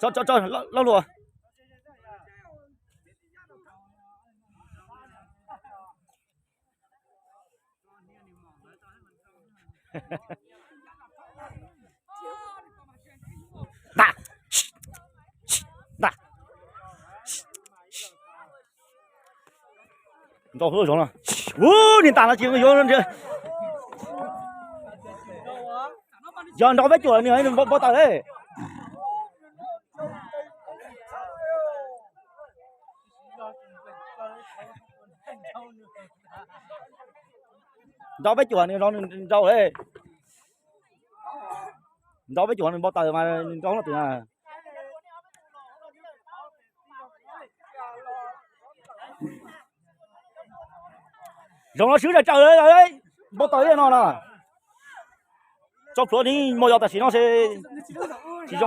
Tso, tso, tso, loj, loj lua. Nta. Nta. Nrau hwv zoov no. Ub, niag nta no tsis yuav. Yog nrau peb cuam nws npau taws li. Nrau peb cuam nws nrau, nws nrau li. Nrau peb cuam nws npau taws mas nrau hlo twm na. Zoov no swb tsawg tsawg, npau taws li no na. Tso plhuav ni, muaj yos tam sim no ces tsis zoo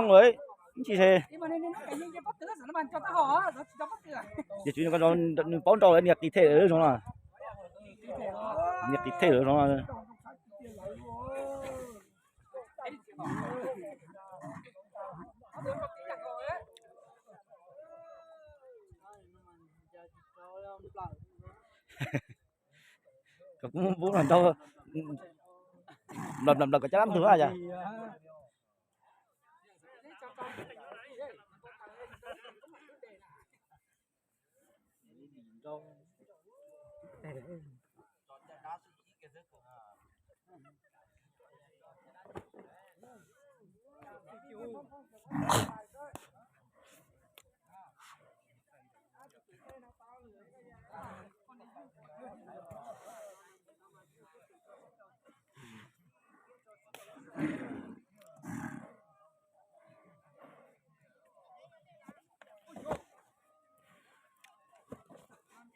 lawm. Tsis ces, ces tswv nws paub nrau lawm, niag qis them lawm zoov no. Niag qis them lawm zoov no. Koj kuj muab npau nrau, nplaws nplaws nplaws kom cab dab ntug yom.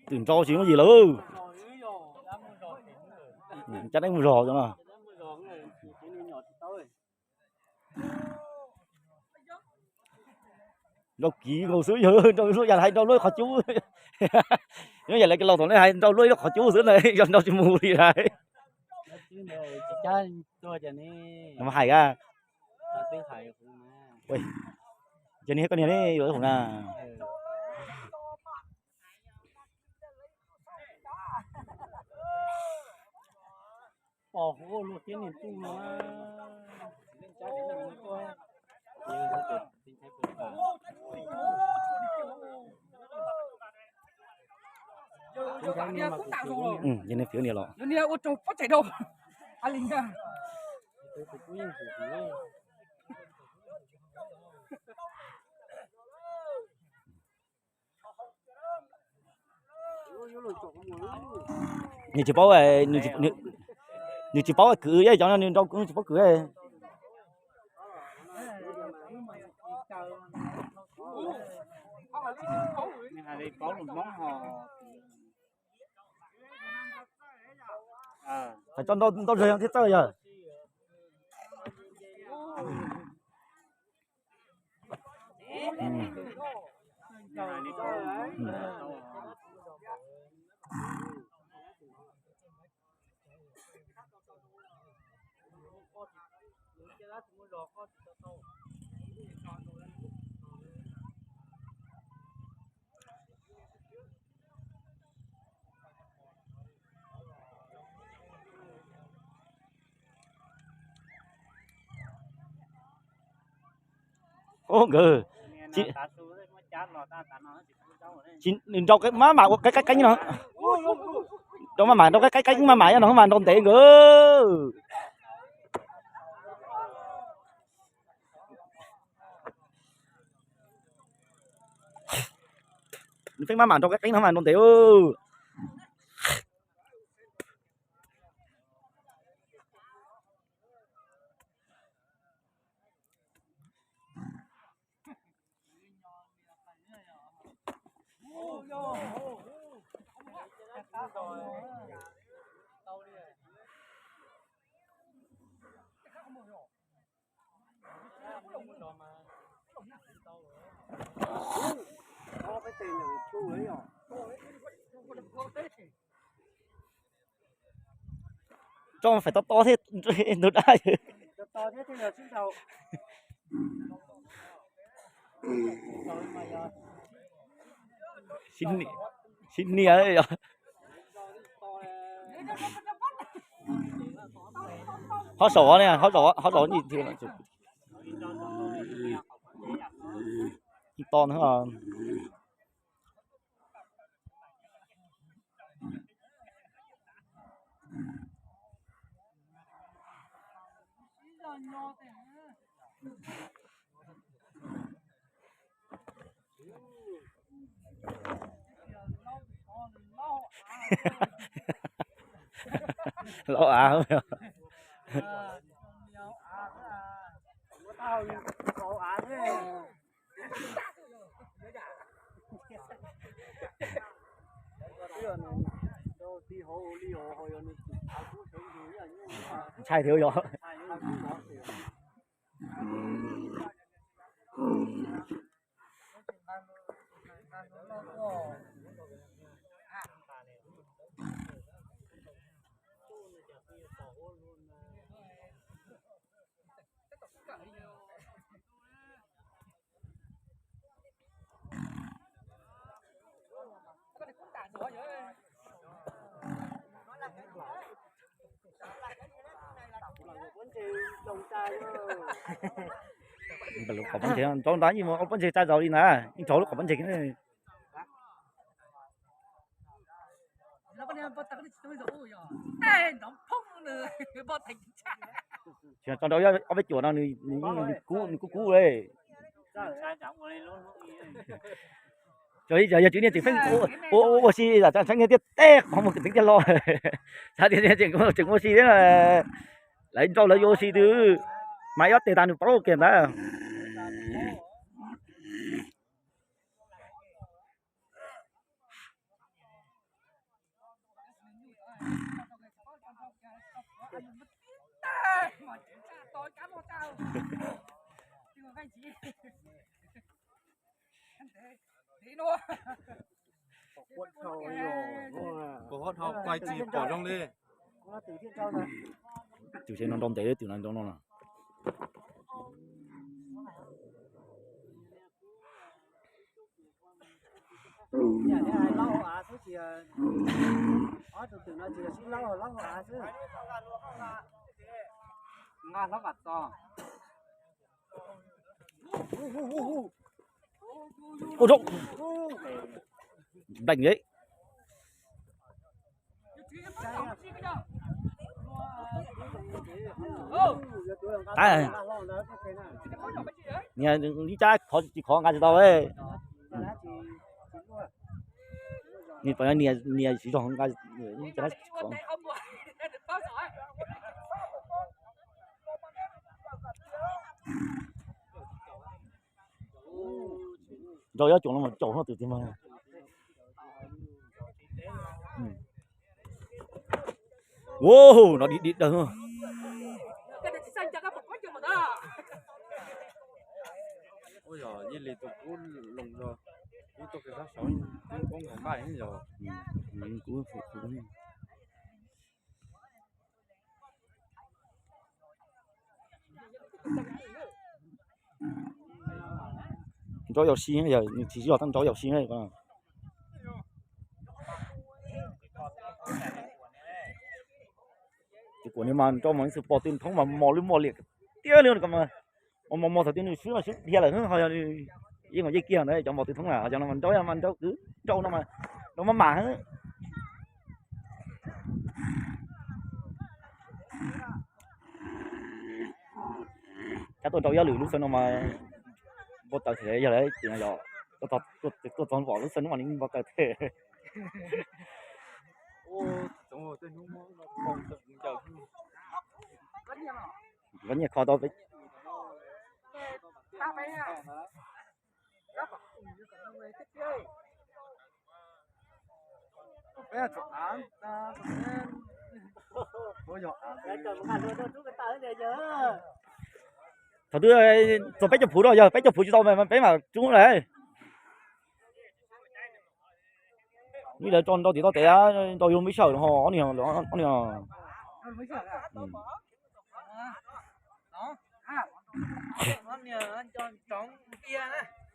Twm nrau tsis muaj yim lawm. Cab deb mus zog no. Nrau kiv nkaus xwb, yog nrau luaj yam hais nrau luaj qhov cub. Nyob yam li laus tom nej hais nrau luaj ib lub qhov cub xwb na, yog nrau tsis mus li hais. Hais, ces niag koj niag ne yuav hum na. Pom hauv luag thiab niag tub no. Ces niag fiv niag los. Nws tsis paub, nws tsis paub kwv, cov no nws nrau nws tsis paub kwv. Hais tso nrau zog thiab txawj yog. Ub nkawd, nws nrau maj mam ua qeeb qeeb qeeb no, nrau maj mam nrau qeeb qeeb qeeb maj mam no mas nrau ntev nkawd. Nws pheej maj mam nrau qeeb qeeb no mas nrau ntev. Tso fais tob tob thiab ntug dab. Sib nias, sib nias yog. Ho saum ne, ho saum, ho saum ib thiv. To na. Laub av. Ntshai thiab yog. Qhov pob ntseg rau nrad yeej mus ua pob ntseg tsa zaus li na, yeej rau lub qhov pob ntseg. Tso nrau ob peb cuam no nws, nws kub, nws kub kub li. Tso li yog tswv niag tseem pheej ua, ua si tsam tsheej niag tiaj teb qhov muag kwv txeev tiaj hlo. Xav tias niag tseem, tseem ua si thiab, lawv nrau lawv yuav ua si twb mas ib ob teg tas nws paub kiag ntawd. Kuv ho dhau quay tsis pom zoo li. Tus tsev no nrau ntev, tus no nrau no. Laub hauv av xwb, ob tug twm no tsis yog sib laub, laub hauv av xwb. Nqa hlob vam txo. Ua rau nplees li. Niag ib cab khov tsis khov nqa tsis tau. Niag, niag siv zog nqa tsis khov. Nrau yob cuam no mas caum no tus tiag mas. Wow, no dim dim daws. Ua yog yij li tus kub loo zog, kub tuaj kiag sab saud, kub poob nkaus nqaij yog. Nrau yau si, yog nws tsis yog tab nrau yau si. Ces kuv niag mas nrau mas ib txwm pom tw thoob mas mos lub mos liam tiag li ko mas. Mos mos mos thaum twg nws swb mas swb dhia lawm ho yog yeej mas yeej kiag ntawd cov mos tw thoob na, ho cov no mas nrau mas nrau kwv nrau no mas nrau maj mam. Cab tuaj nrau yob lwm lub xeev no mas npau taws thiab yog lawm ces no yog tuaj txog npaum lub xeev no mas npau taws thiab. Koj nyiaj kho tau peb. Thaum twg txog peb caug phuv no yog peb caug phuv tsis tau mas peb mam rub lawm. Ib lawv tso nrau tim toj tes, nrau yuav mus ib sij hawm ho ob niag, ob niag.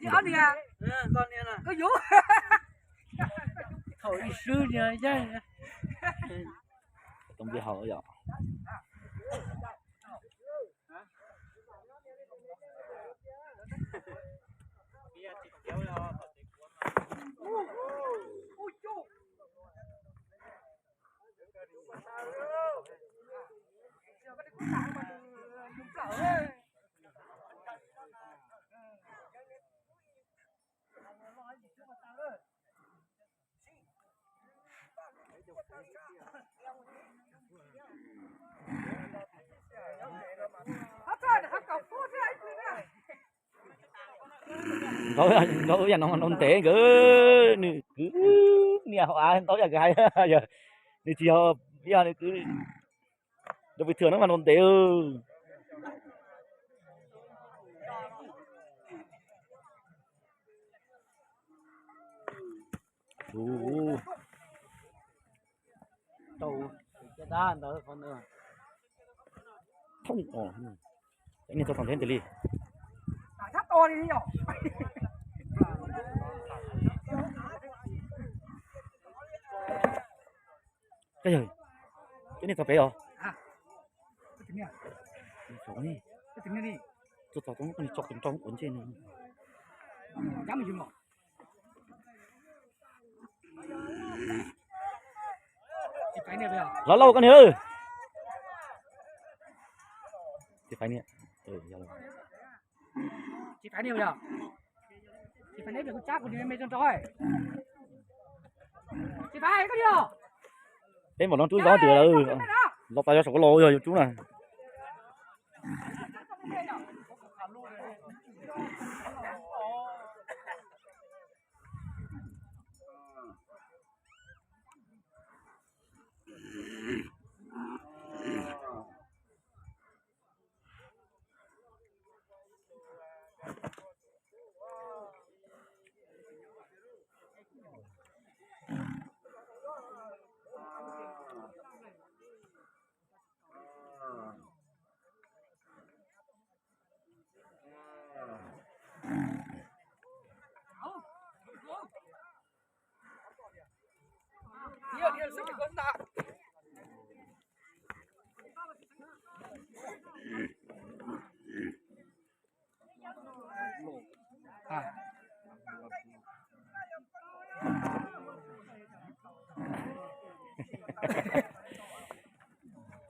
Ib ob niag, koj yuav. Thaum ib swb niag yeej. Too npias haus yom. Ntaub, ntaub yam no ntaub ntev nkawd, nws kwv niam hauv av ntaub yam nkawd hais, yog nws tsis yog, yog nws kwv rau pis thwm no mas ntaub ntev. Thooj, cov niag txog tom ntej ntws li. Cov niag txog pem os. Txog tom, koj tso tus nrau quav ntsej no. Hlob lauj koj niam. Peb npaum no rub zov twm lawm, zov tas yog saum koj los yog yuav rub na.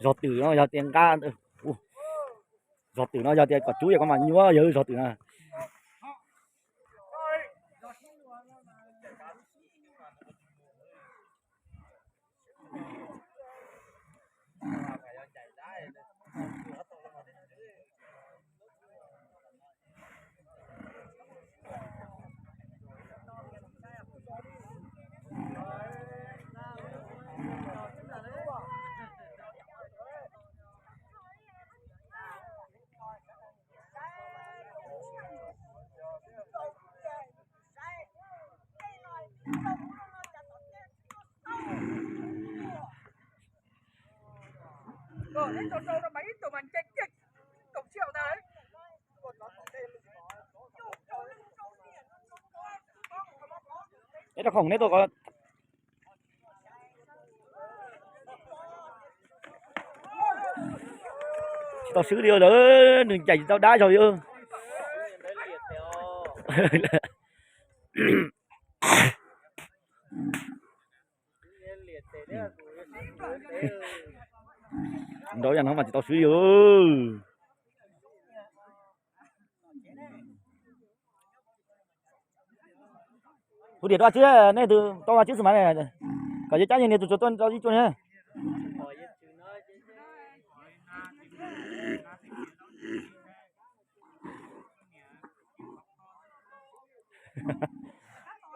Zov twm no yog tias nqa, zov twm no yog tias kom rub yog koj mam nyuaj yog zov twm na. Neb rau khoom neb tuaj ko. Tsis tau swb li lawm, nws ncaim tsis tau dab zog li. Nraud yam no mas tsis tau swb li. Hu diam rau tswb, nej tus tau tswb xwb mas, kom yog cab niag tus tsuas tuaj rau ib tsuas na.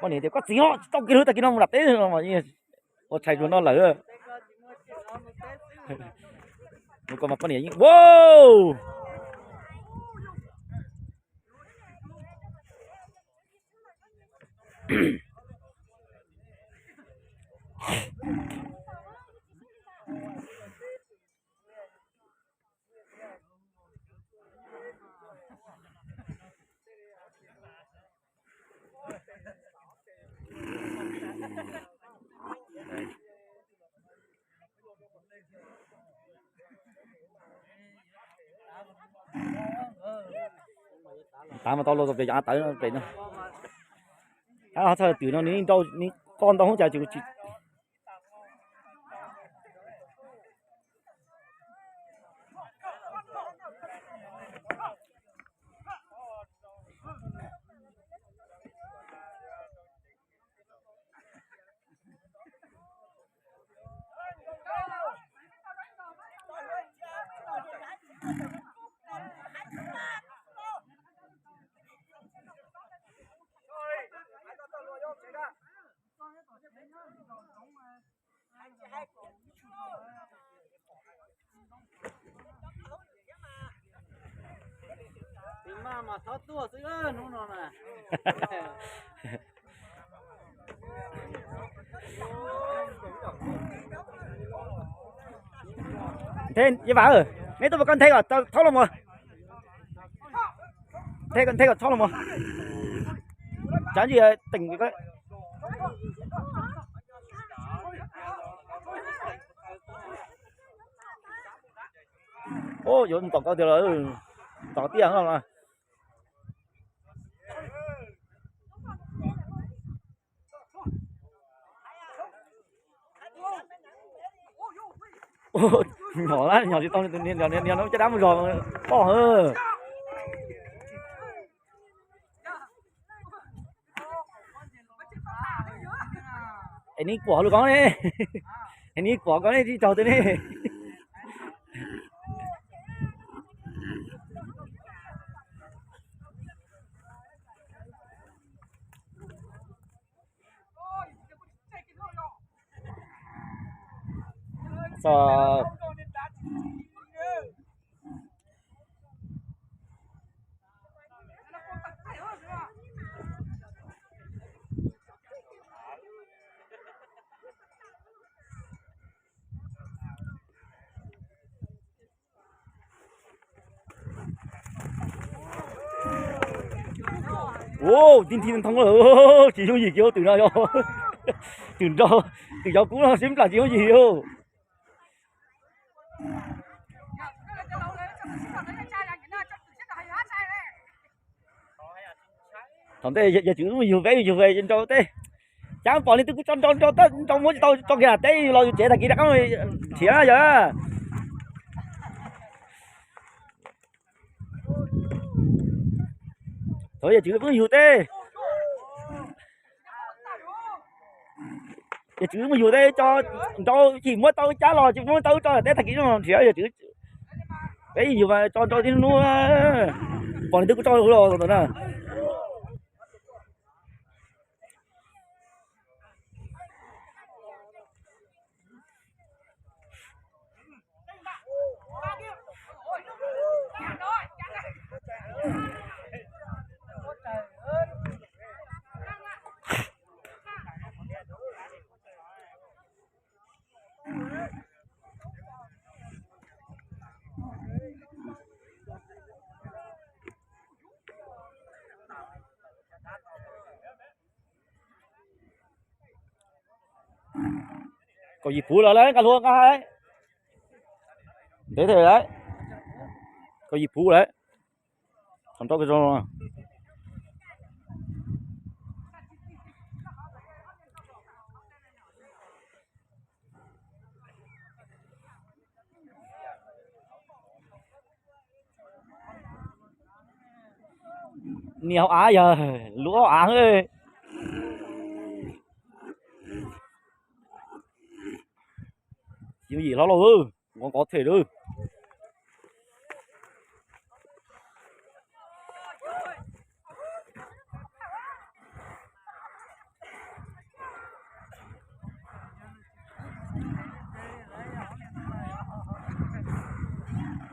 Poj niam tias koj txiv ho tsis tau kiag lub tag kis no mus nram teb no, ua tshais rau no lawm. Mus ko mas poj niam yeej, wow. Tav mas tau los pem cov av tawv pem no. Ab, txhaj twm no nws nrau, nws qoj ntau hub cas tsis. Tus maj mas thov tuaj xwb hnub no na. Nthe, Yeej Vam, neb tuaj puas koj nthe kom thaub los mus. Nthe, nthe kom thaub los mus. Tsav ntsis teem. Ub, yuav mus tom koj tiag los, tom tiaj no. Nyom lawm, nyom tsis tau, niag no caj dab mus zog poj. Es neb kuam lus ko ne, es neb kuam ko ne tsis tsaug twg ne. Ua, tib nthi thoob lawm, tsis yooj yim kiag twm no yog. Twm nrau, twm cov kub no sib nplam tsis yooj yim. Thaum ntej yawg tswv mus yug peb yug nrau teb, cas pom leej twg kuj tso nrau nrau teb nrau muab tsis tau tso kiag teb los yus tsev tag kis rov qab nrhiav yawg. Thaum yawg tswv peb yug teb, yawg tswv mus yug teb tso nrau, tsis muab tau cab los tsis muab tau tso teb tag kis nrhiav yawg tswv. Peb yug mas tso nrau tib hnub, pom leej twg kuj tso los ntawd na. Kaum yim puv lawm, nqa hlua nqa hais. Ntev thiab lawm. Kaum yim puv lawm. Thaum nrau zoo. Niag hauv av yog lub hauv av. Tsis yooj yim hlob lauj, nqov nqov them lawm.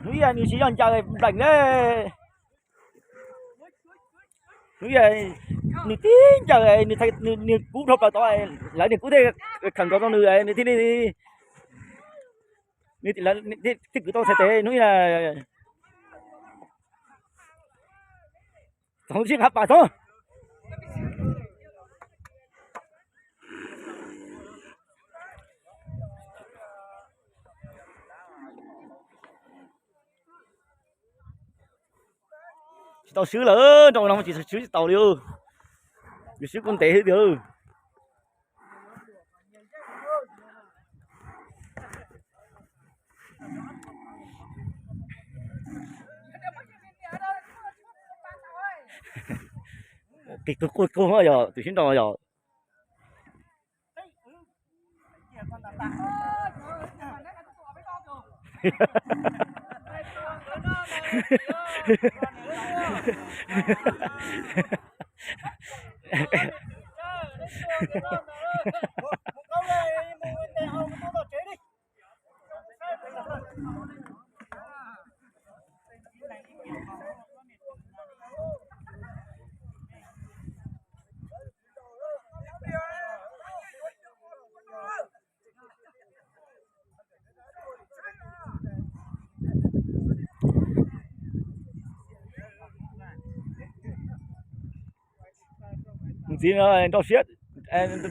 Hnub ib nws tsis yog ncaws npleem ne. Hnub ib nws tib ncaws, nws kub dhau plaws tod, lawv niag kub thiaj khaws nkaus rau nws, nws thiaj li, thiaj kwv tau txhais tes hnub ib. Txhoov sib nqa pas txhoov. Tsis tau swb lawm, nrau no tsis swb tsis tau li. Yus swb kuj ntev hwv tiag. Qis qug qug qug yog tus sib nrau yog. Ntxiv no nrau siab,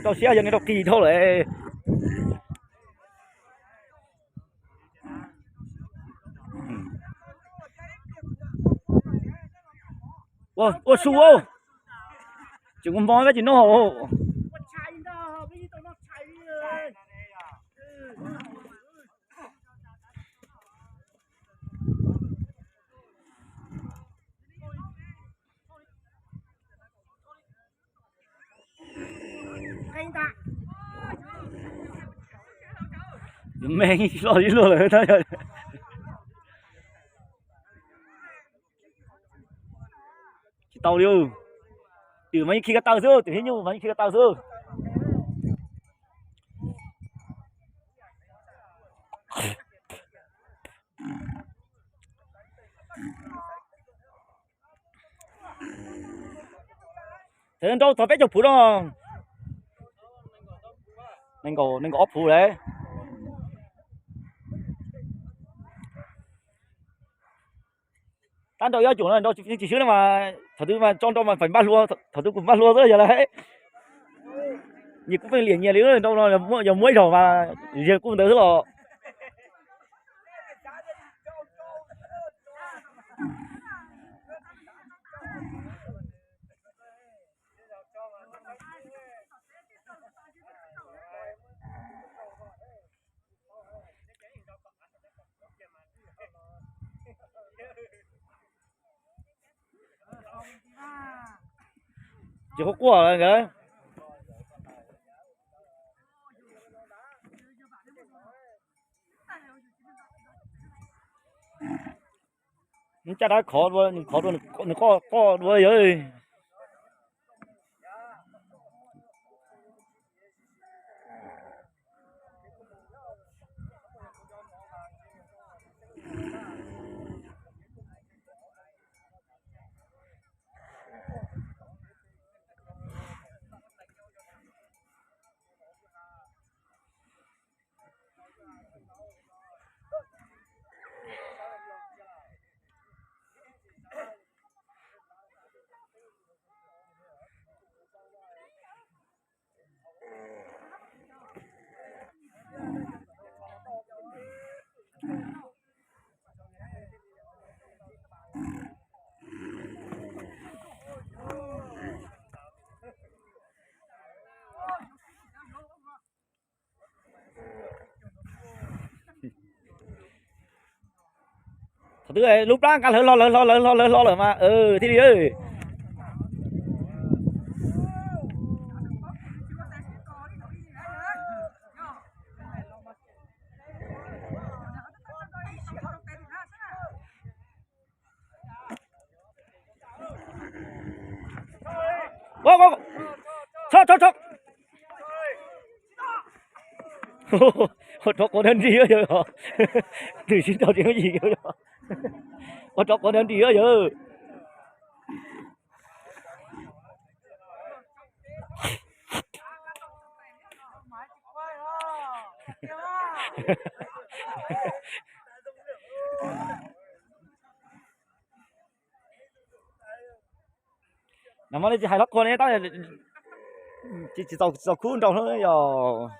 nrau siab yog nws nrau qis dhau lawm. Ua su, tseem ua hmo koj tsis noj. Me loj ib luaj lawm. Tsis tau li. Twm mas yeej khi ko taw xwb, twm thiab nyuj mas yeej khi ko taw xwb. Thaum nrau txog peb caug phuv no. Nees nkaum, nees nkaum ob phuv lawm. Tab nrau ib ob cum no nrau tsis swb no mas thaum twg mas tso nrau mas feem npaj hlua, thaum twg kuj npaj hlua xwb yog lawm. Nyias kuj pheej liam nyias li, nrau no yog muab ib zaug mas ziag kuj ntawd xwb los. Tsis quaj quaj nkawd. Nws caj dab khov dua, nws khov dua, nws qoj qoj dua yog. Thaum twg lub plab nqa lawv hlo lawv hlo lawv hlo lawv hlo lawm mas thiaj li. Tso, tso, tso. Ua rov quav dab nti yog, twm sib nrau tsis muaj yim yog, ua rov quav dab nti yog. Nag hmo nej tsis hais hlob qhua ne, tab tsis txaus khub nrau yog.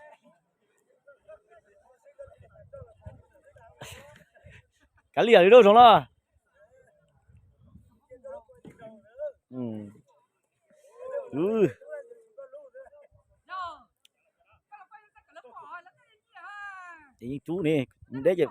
Kav liam li lub zoo los. Ces yeej rub ne, deb ces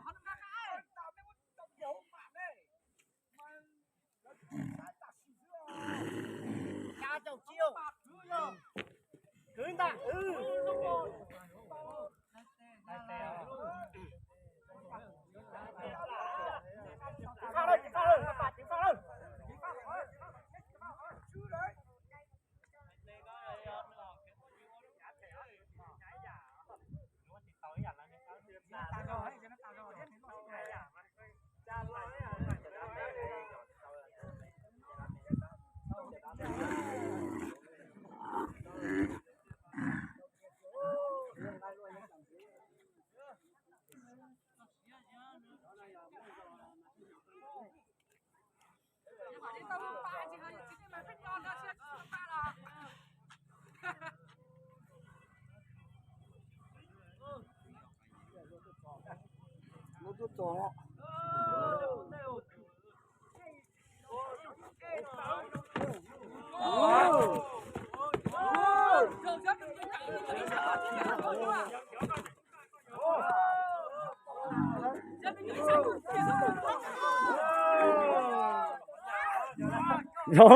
Los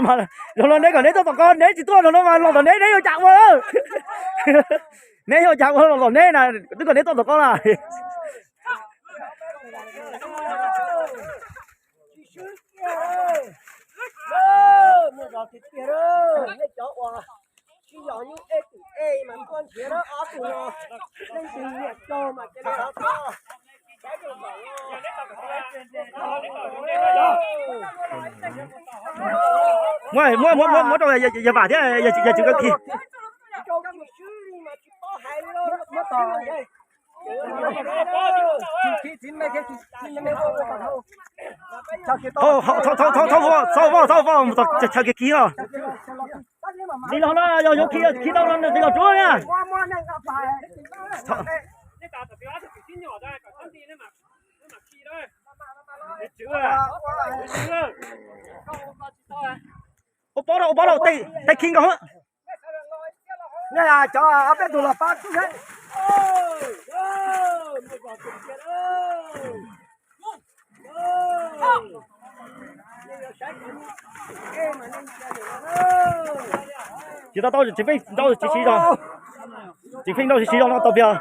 no neb kom neb tuaj tom ko, neb tsis tuaj los no mas los tom neb, neb yuav cas ua? Neb yuav cas ua los tom neb na, twb kom neb tuaj tom ko na. Muab, muab, muab, muab rau yawg Vam thiab yawg Tswv Kawg khi. Txhob voj, txhob voj, txhob voj, mus chaw kiag khi os. Nqis los no, yog yuav khi, khi tau no nqis los tsuag na. Ua pob rau, ua pob rau, tej khi nkaus. Cov ob peb tug los pab xwb. Tsis tau tau, tseem pheej nrau tsis siv zog. Tseem pheej nrau tsis siv zog no tau piag.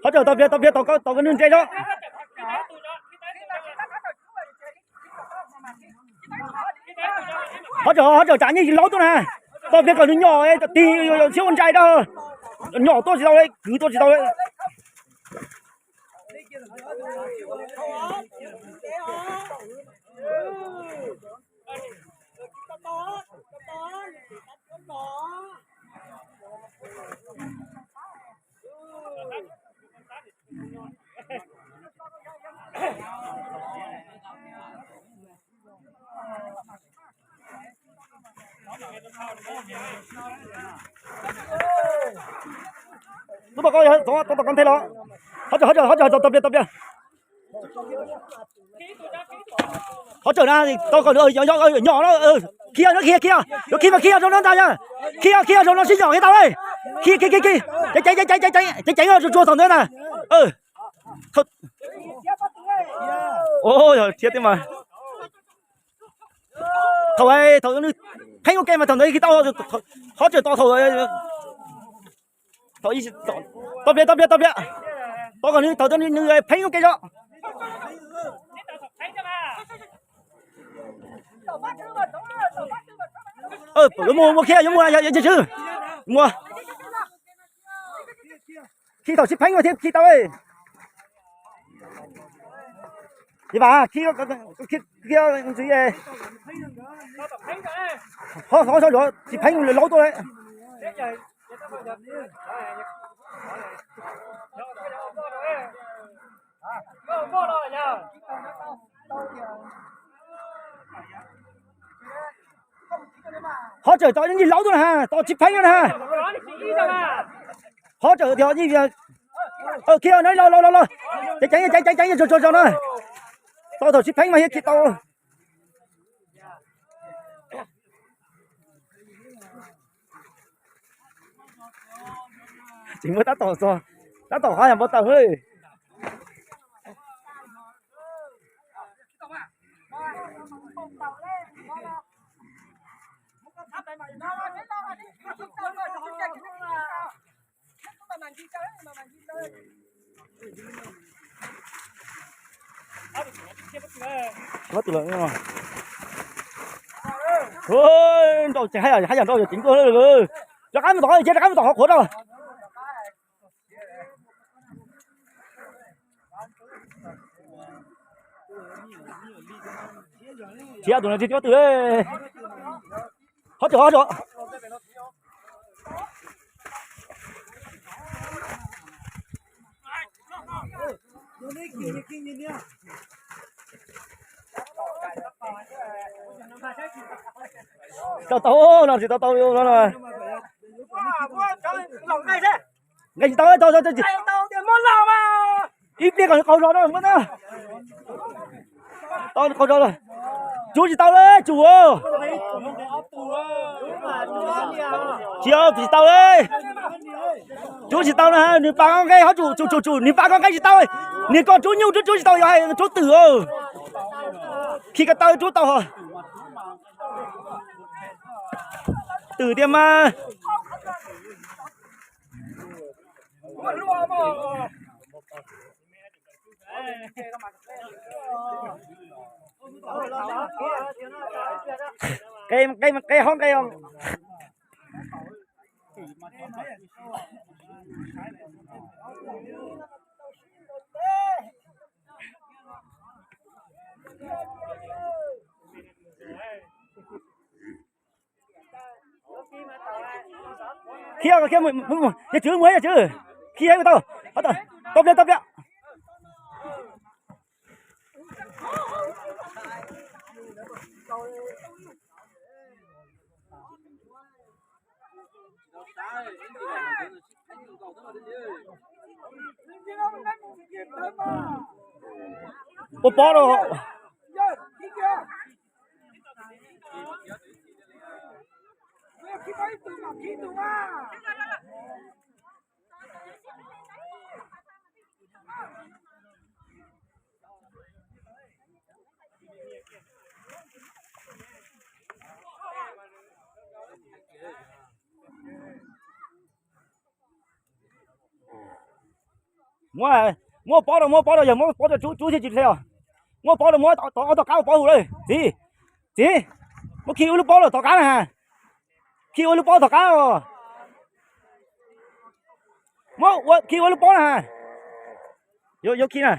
Hov tawm tau piag, tau piag, tau koj nws ntse zoo. Hov tawm, hov tawm tsam nyij laub tuaj na. Tau piag kom nws nyom tig siab ua ntsais dab. Nyom tuaj tsis tau li, kwv tuaj tsis tau li. Lub pas koj tau tom koj nthe los. Hov tawm, hov tawm, hov tawm, tau pliag, tau pliag. Hov tawm na, tau kom nyom no, khi no, khi, khi, yuav khi mas khi zoo no ntag yog. Khi, khi zoo no sib nyom khi tau li. Khi, khi, khi, khi. Ceev, ceev, ceev, ceev, ceev, ceev tsuag thaum ntawd na. Thiab mas thaum, thaum nws pheeb ua ke mas thaum ntawd khi tau, hov tawm tau thaum, tau pliag, tau pliag, tau pliag. Tau kom nws thaum nws pheeb ua ke zoo. Yuav mus, mus khi, yuav mus, yawg Tswv, mus. Khi thaum sib pheeb thiab khi tau. Yawg Vam, khi, khi, khi, tsis pheeb laub tuaj li. Hov tawm tau nyij laub tuaj na, tau tsis pheeb na. Hov tawm tias nyij, Khi no los los los los. Ceev ceev ceev ceev zog zog zog no. Tau thaum sib pheeb mas thiaj khi tau. Tsis muaj tab tom txog, tab tom qhov yog npau taws. Nrau ces haj yam nrau yog ceev tuaj. Rov qab mus tom qhov, rov qab mus tom qhov qhuav rau. Thiab tus no thiab twg. Qhov twg qhov twg. Tsis tau tau no, tsis tau tau no. Nqe tsis tau, tau tau. Ib pliag kom nws qaug zog no, muab na. Tau qaug zog. Tsub tsis tau li tsum. Tsis, tsis tau li. Tsub tsis tau na, nws pas nqe hov tsum tsum tsum tsum, nws pas nqe tsis tau. Niag ko tsub nyuj tsub tsub tsis tau, yog hais tsub twm. Khi ko taw tsub tau hos. Twm tiag mas. Qe, qe, qe hov nqe os. Khiav, khiav, yawg tswv, mus yawg tswv. Khiav tau, tau pliag, tau pliag. Ua pob rau. Muab, muab pob rau, muab pob rau, yog muab pob rau tsub, tsub thiaj tsis hle os. Muab pob rau, muab tau ob tog qab ua pob hu lawm. Txiv, txiv, muab khi ua lub pob rau tog qab na has. Khi ua lub pob tog qab os. Muab khi ua lub pob na has. Yuav khi na.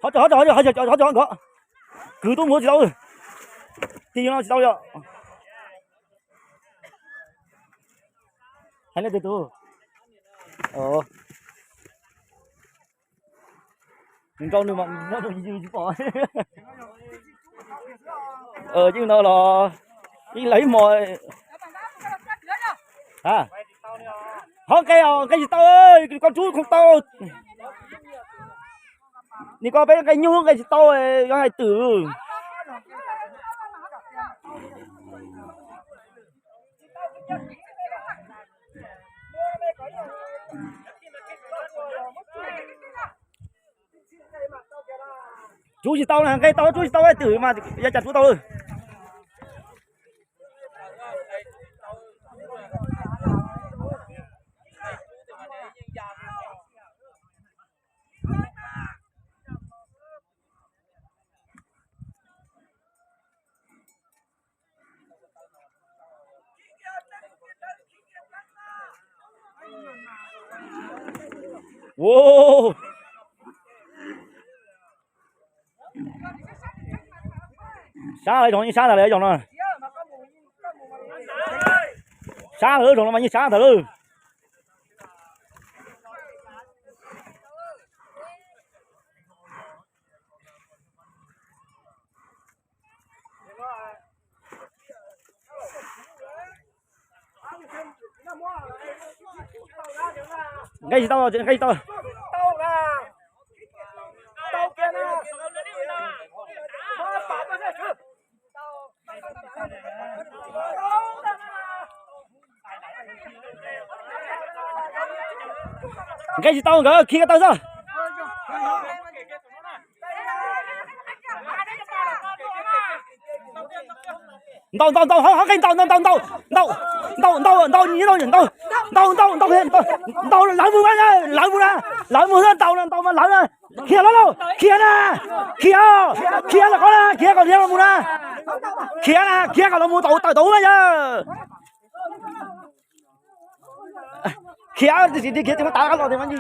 Qhov tod, qhov tod, qhov tod nkawd kwv tub mus tsis tau. Tig no tsis tau yom. Hais li tus, nws nrau nws mas nrau nws tsis pom. Yeej no los yeej lawv ib hmos. Hov nqe os, nqe tsis tau, koj rub khoom tau. Nim ko peb nqe nyuj nqe tsis tau, yog hais twm. Rub tsis tau na, nqe tau rub tsis tau, twm mas yog cas rub tau. Ua, Sab lawm, zaum no yeej sab ntag lawm zaum no. Sab lawm, zaum no mas yeej sab ntag lawm. Nqe tsis tau, nqe tsis tau. Nqe tsis tau, nkawd khi ko taw xwb. Ntaus, ntaus, ntaus, hov qe ntaus, ntaus, ntaus, ntaus, ntaus, ntaus, ntaus, ntaus, ntaus, ntaus, lawv mus, lawv mus na, lawv mus na, ntaus na, ntaus mas lawv na. Khiav los lauj, khiav na, khiav, khiav los qhov na, khiav kom liab los mus na. Khiav na, khiav kom los mus tawm tawm tau na yawg. Khiav tiam sis khiav tsis muaj tav los tias mas